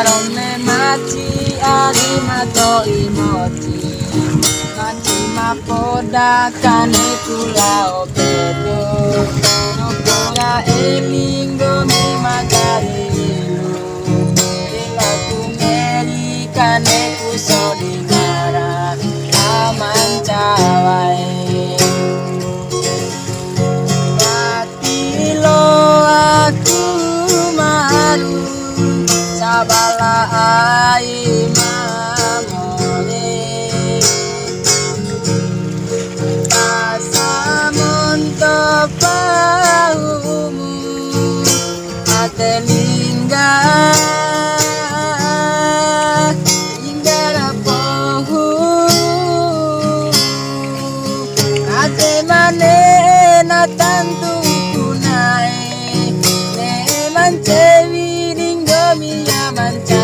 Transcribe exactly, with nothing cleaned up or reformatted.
Rome maci ari ma to'i moti, maci ma poda kane ku lao pedo, nopora elinggo mi magari ilu, ila ku meri kane ku sodi ngara, aman cawai. Tilo aku maru sabala ai mamore. Pasa monto pahumu ate lingga, lingga ra pohu. Ade mane na tantu kunai, ne mancewi dinggo mia manca